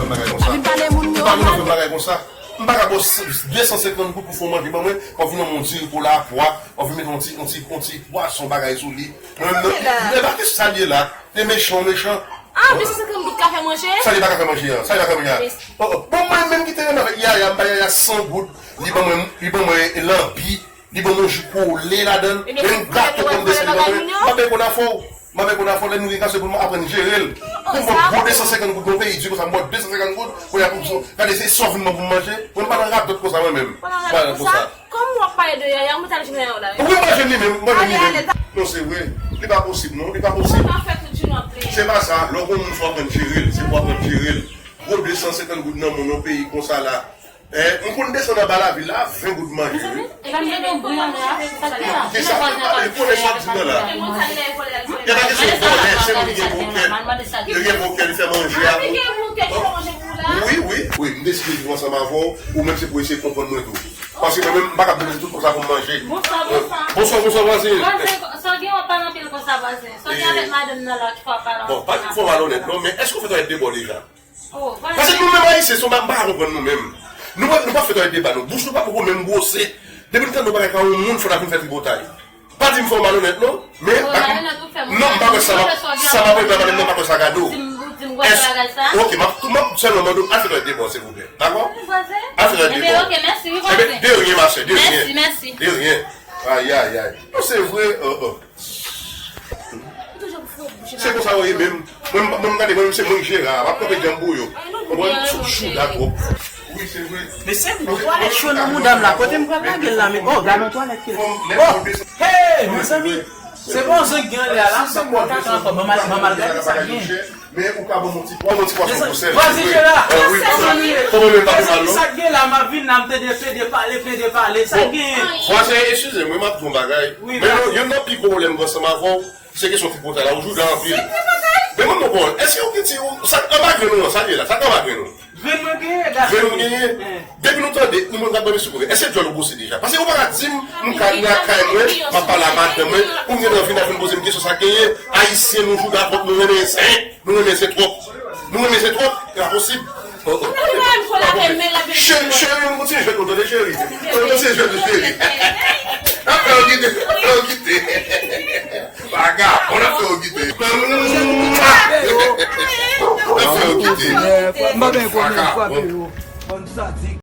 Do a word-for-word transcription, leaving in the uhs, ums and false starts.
Bagay konsa. Vin pale moun yo. Pa vin fè bagay konsa. M pa ka ba w de san senkant goud pou fè w manje ban mwen, w ap vin nan yon diri kola a pwa, w ap vin met yon ti, yon ti, yon ti pwason bagay sou li. Mwen menm nan, e pa kesyon sa l ye la. Te mechan, w mechan. Ah, de san senkant goud ka fè manje? Sa li pa ka fè manje an? Sa li pa ka fè manje an? Oh, oh. Bon, mwen menm ki te renmen avèk Yaya, m ba Yaya san goud, li ban mwen, li ban mwen lanbi, li ban mwen yon ji kole ladan l, menm gato kòm desen li ban mwen. M ap bay konn afè w. M ap bay konn afè w, lè nou gen kase pou m aprann jere l. Pou m ba w gwo de san senkant goud nan peyi di konsa, m ba w de san senkant goud, kounye a pou m gade se sa w vin ban pou m manje. Mwen m pa nan radòt konsa mwen menm. M pa nan radòt konsa. Kòm w ap pale de Yaya, mwen t al jwenn Yaya la. Wi, mwen jwenn li menm, mwen jwenn li menm. Non, se vre. Li pa posib, non, li pa posib. Se pa sa, lè w gon moun fò w aprann jere l, se pou w aprann jere l. Gwo de san senkant goud nan men w nan peyi konsa la. Eh, m konn desann anba lavil la, ven goud manje, wi. Kisa? Ou konnen sa w di nan la? E pa kesyon vòlè, se moun ki gen bon kè. Li gen bon kè, li fè manje a. Wi, wi, wi, m deside viv ansanm avè w, ou menm se pou eseye konprann mwen tou. Paske mwen menm, m pa ka bezwen tout konsa pou m manje. Bonswa, bonswa. Bonswa, bonswa, vwazen. Vwazen, sa w gen w ap pale anpil konsa, vwazen? Sa w gen avèk madanm nan la ki fè w ap pale anpil konsa? Bon, pa di m fè w malonèt non, men èske w fè travay de bò deja? Paske nou menm Ayisyen, se yon bagay m pa ka konprann nou menm. Nou pa, nou pa fè travay de bò nou. Bouch nou pa poko menm gwosè. Depi n tande yon bagay ka yon moun, fò n ap vin fè tripotay. Pa di m fè w malonèt non, men non, m pa kwè sa, sa pa kwè madanm nan pa kwè sa gade w. Èske, ok, m ap, m ap sèlman mande w al fè travay de bò w, silvouplè. Dakò? Al fè travay de bò w. Ebyen, de ryen, ma chè, de ryen. De ryen. Ayayay. Non, se vre, oh, oh. Se konsa yo ye menm. Mwen, mwen, mwen gade, mwen, se mwen ki jere a. M ap kanpe djanm pou yo. Konprann? Sou jouda twòp. Wi, se vre. Mesye, m gen twalèt cho nan mouda m la. Kote m pral lage l la, men, oh, gade yon twalèt ke. Oh! Hey, mezanmi! Se pa yon zòn ki gen anlè a la, m pa konn kaka ankò. Ban m al, ban m al gade sa k gen. Men ou ka ban m yon ti, ban m yon ti pwason pou sèl. Vwazen Jera. Kòman menm pa fè mal non? Sa k gen la, m ap vin la, m tande plede pale, plede pale. Sa k gen? Vwazen, eskize m, wi, m ap di yon bagay. Men non, youn nan pi gwo pwoblèm m gen ansanm avè w, se kesyon tripotay la, ou jouda anpil. Men mwen, mwen konprann, èske ou gen ti, ou, sa k anba grenn ou an, sa l ye la, sa k anba grenn ou? Grenn mwen genyen, gade. Grenn ou genyen? Depi nou tande, nou mwen gade ban m eseye konnen. Èske djòl ou bwose deja? Paske ou pa ka di m, m ka nan kay mwen, m ap pale a madanm mwen, ou gentan vin ap vin poze m kesyon sa k genyen. Ayisyen nou jouda twòp, nou renmen zen. Nou renmen zen twòp. Nou renmen zen twòp. Se pa posib. Oh, oh. Cheri, cheri, m kontinye jwèt ou tande, cheri. M kontinye jwèt ou, cheri. N ap fè w kite, n ap fè w kite. Vagabon, n ap fè w kite. N ap fè w kite. M pa gen pwoblèm frape yo. Bann sadik.